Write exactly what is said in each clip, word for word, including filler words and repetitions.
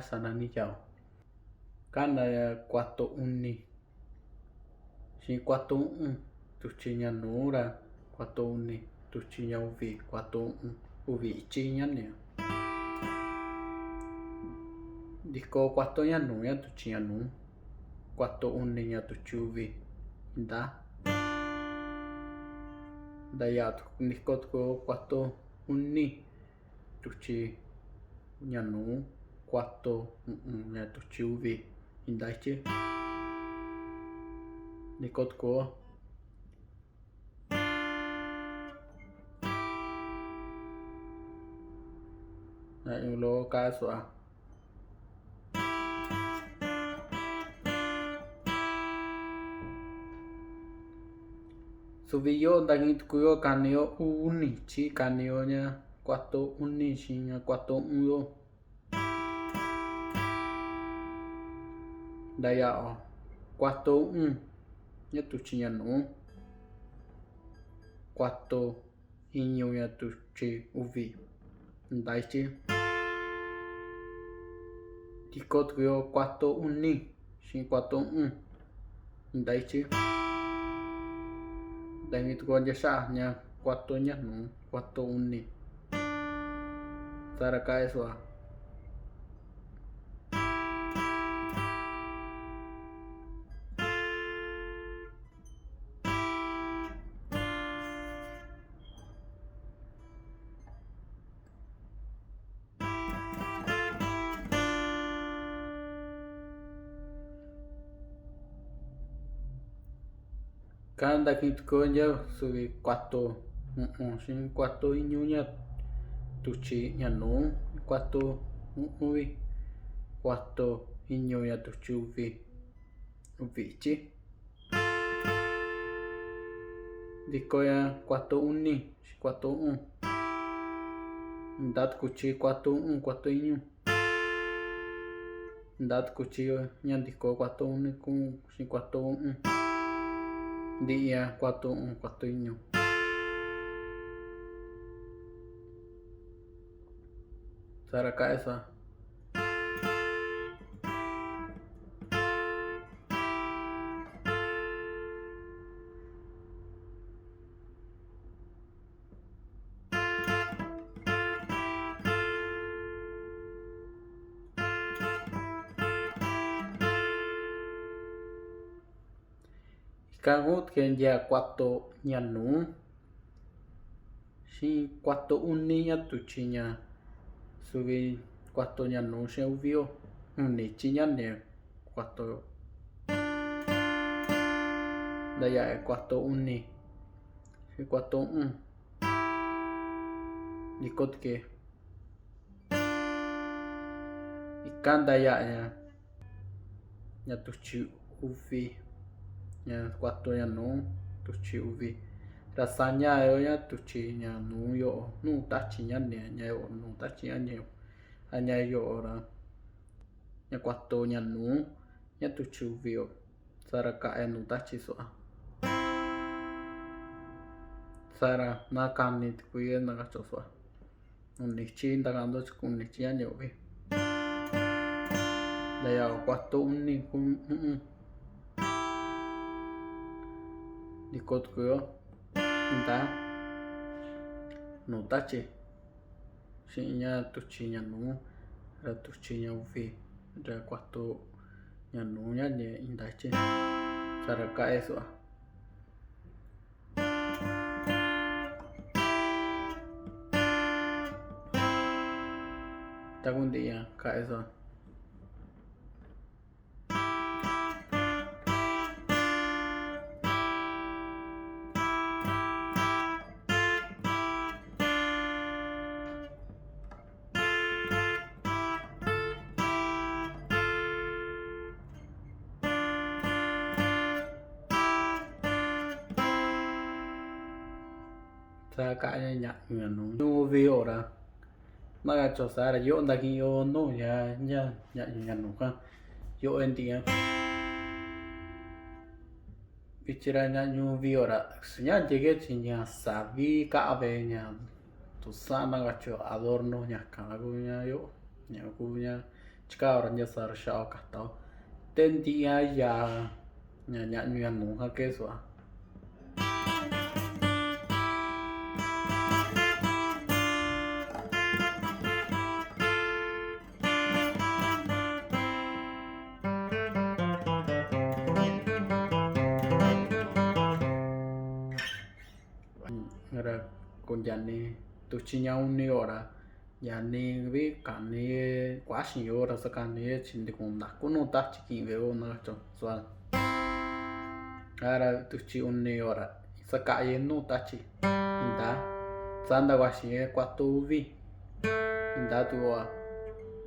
sa̱na̱ní yaa̱ ón. Kána ña kuato u̱ni̱ xíꞌin kuato u̱ꞌu̱n, tu̱chi̱ ña no̱ó ra kuato u̱ni̱, tu̱chi̱ ña u̱vi̱ kuato u̱ꞌu̱n, u̱vi̱ i̱chí ñáni ña. Ndikó kuato ña no̱ó ña tu̱chi̱ ña no̱ó, kuato u̱ni̱ ña tu̱chi̱ u̱vi̱, inda̱. Nda̱ya̱ ndikó tuku kuato u̱ni̱ tu̱chi̱ ña no̱ó, kuato u̱ꞌu̱n ña tu̱chi̱ u̱vi̱, inda̱ i̱chí. Ndikó tuku. Ñaꞌñu loꞌo káa so̱ꞌa. Su̱vi̱ yóꞌo nda̱kiꞌin tuku yó kani yó u̱ni̱, chi kani yó ña kuato u̱ni̱ xíꞌin ña kuato u̱ꞌu̱n yó. Nda̱ya̱ kuato u̱ꞌu̱n ña tu̱chi̱ ña no̱ó, kuato iño ña tu̱chi̱ u̱vi̱, nda̱ i̱chí. Ndikó tuku yó kuato u̱ni̱ xíꞌin kuato u̱ꞌu̱n, nda̱ i̱chí. Nda̱kiꞌin tuku ndixa ña kuato ña no̱ó, kuato u̱ni̱. Saá ra káꞌé so̱ꞌa. Kána nda̱kiꞌin tuku yó ndixa su̱vi̱ kuato u̱ꞌu̱n xíꞌin kuato iño ña tu̱chi̱ ña no̱ó, kuato u̱ꞌu̱n ví, kuato iño ña tu̱chi̱ u̱vi̱, u̱vi̱ i̱chí. Ndikó ña kuato u̱ni̱ xíꞌin kuato u̱ꞌu̱n. Nda̱ tuku chi kuato u̱ꞌu̱n, kuato iño. Nda̱ tuku chi ña ndikó kuato u̱ni̱ kúu xíꞌin kuato u̱ꞌu̱n. Ndiꞌi ña kuato u̱ꞌu̱n, kuato iño. Saá ra káꞌé so̱ꞌa. Ikán kúu tuku ndiꞌi kuato ña no̱ó xíꞌin kuato u̱ni̱ ña tu̱chi̱ ña, su̱vi̱ kuato ña no̱ó xíꞌin u̱vi̱ yó, u̱ni̱ i̱chí ñáni kuato. Nda̱ya̱ kuato u̱ni̱ xíꞌin kuato u̱ꞌu̱n. Ndikó tuku. Ikán nda̱ya̱ ña, ña tu̱chi̱ u̱vi̱, ña kuato ña no̱ó tu̱chi̱ u̱vi̱. Ra saña yó ña tu̱chi̱ ña no̱ó yóꞌo no̱o̱ táchi̱ ñáni ña, ña yóꞌo no̱o̱ táchi̱ ñáni ña, a ña yóꞌo ra ña kuato ña no̱ó ña tu̱chi̱ u̱vi̱ yó. Saá ra ka̱ꞌa̱ yó no̱o̱ táchi̱ so̱ꞌa. Saá ra ná kani tuku yó, ná kachó so̱ꞌa. U̱ni̱ i̱chí nda̱ka̱ꞌa̱n ndó chi u̱ni̱ i̱chí ñáni u̱vi̱. Nda̱ya̱ kuato u̱ni̱ kúu u̱ꞌu̱n. Ndikó tuku yó inda̱ no̱o̱ táchi̱ xíꞌin ña tu̱chi̱ ña no̱ó, ra tu̱chi̱ ña u̱vi̱, ra kuato ña no̱ó ñáni inda̱ i̱chí. Saá ra ka̱ꞌa̱ yó so̱ꞌa. Tá kúu ndiꞌi ña ka̱ꞌa̱n yó so̱ꞌa. Saá ka̱ꞌa̱n ña ña̱ꞌñu ña no̱ó. Ñóꞌo ví ora. Ná kachó saá ra yóꞌo nda̱kiꞌin yó no̱o̱ ña, ña ña̱ꞌñu ña no̱ó kán. Yóꞌo ndiꞌi ña. Vi̱chi̱ ra ña̱ꞌñu ví ora, ña yégué chi ña sa̱ví káꞌa veꞌe ña, to̱sáꞌan ná kachó adorno ña ka̱ꞌa̱n kúu ña yóꞌo, ña kúu ña Chikaa̱ ora ndixa ra xa̱ꞌa̱ ora ka̱ta ora. Te ndiꞌi ña yaa ña ñaꞌñu ña no̱o̱ kán ke̱ꞌé so̱ꞌo ora. Ra ku̱ndia̱ ní tu̱chi̱ ña u̱ni̱ yóꞌo ra, ña ní ví ka̱ni kua̱ꞌa̱ xi̱i̱ yóꞌo ra, sáka̱ni yó chi ndíko̱n nda̱kú no̱o̱ táchi̱ ki̱ꞌin veꞌe yó, ná kachón so̱ꞌo ora. Ara tu̱chi̱ u̱ni̱ yóꞌo ra, sáka̱ꞌa yó no̱o̱ táchi̱, inda̱. Saá nda̱kua̱ xi̱i̱ yó kuato u̱vi̱, inda̱ tu̱,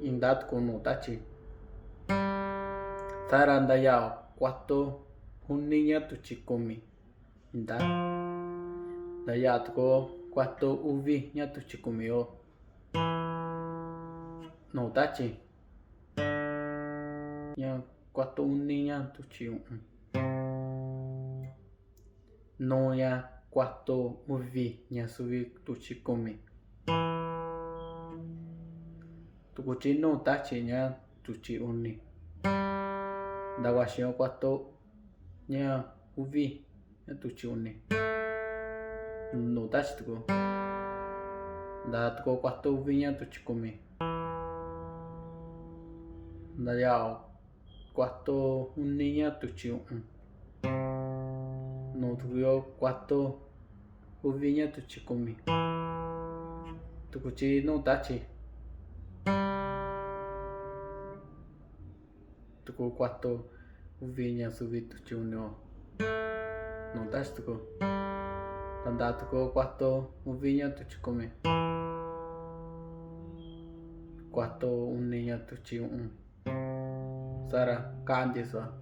inda̱ tu̱ko̱ no̱o̱ táchi̱. Saá ra nda̱ya̱ꞌa kuato u̱ni̱ ña tu̱chi̱ ko̱mi̱, inda̱. Nda̱ya̱ꞌa tu̱ko̱ kuato u̱vi̱ ña tu̱chi̱ ko̱mi̱ yóꞌo no̱o̱ táchi̱. Ña kuato u̱ni̱ ña tu̱chi̱ u̱ꞌu̱n. Noo ña kuato u̱vi̱ ña suvi tu̱chi̱ ko̱mi̱. Tu̱kuchi̱ no̱o̱ táchi̱ ña tu̱chi̱ u̱ni̱. Nda̱kua̱ xi̱i̱ yó kuato ña u̱vi̱ ña tu̱chi̱ u̱ni̱. No̱o̱ táchi̱ tu̱ko̱. Nda̱ tu̱ko̱ kuato u̱vi̱ ña tu̱chi̱ ko̱mi̱. Nda̱ya̱ꞌa kuato u̱ni̱ ña tu̱chi̱ u̱ꞌu̱n. No̱o̱ tu̱ko̱ yó kuato u̱vi̱ ña tu̱chi̱ ko̱mi̱. Tu̱kuchi̱ no̱o̱ táchi̱. Tu̱ko̱ kuato u̱vi̱ ña suvi tu̱chi̱ u̱ni̱ yóꞌo no̱o̱ táchi̱ tu̱ko̱. Ta̱nda̱ tu̱ko̱ kuato u̱vi̱ ña tu̱chi̱ ko̱mi̱. Kuato u̱ni̱ ña tu̱chi̱ u̱ꞌu̱n. Saá ra kaꞌndi̱ so̱ꞌo.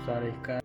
Saá ra ikán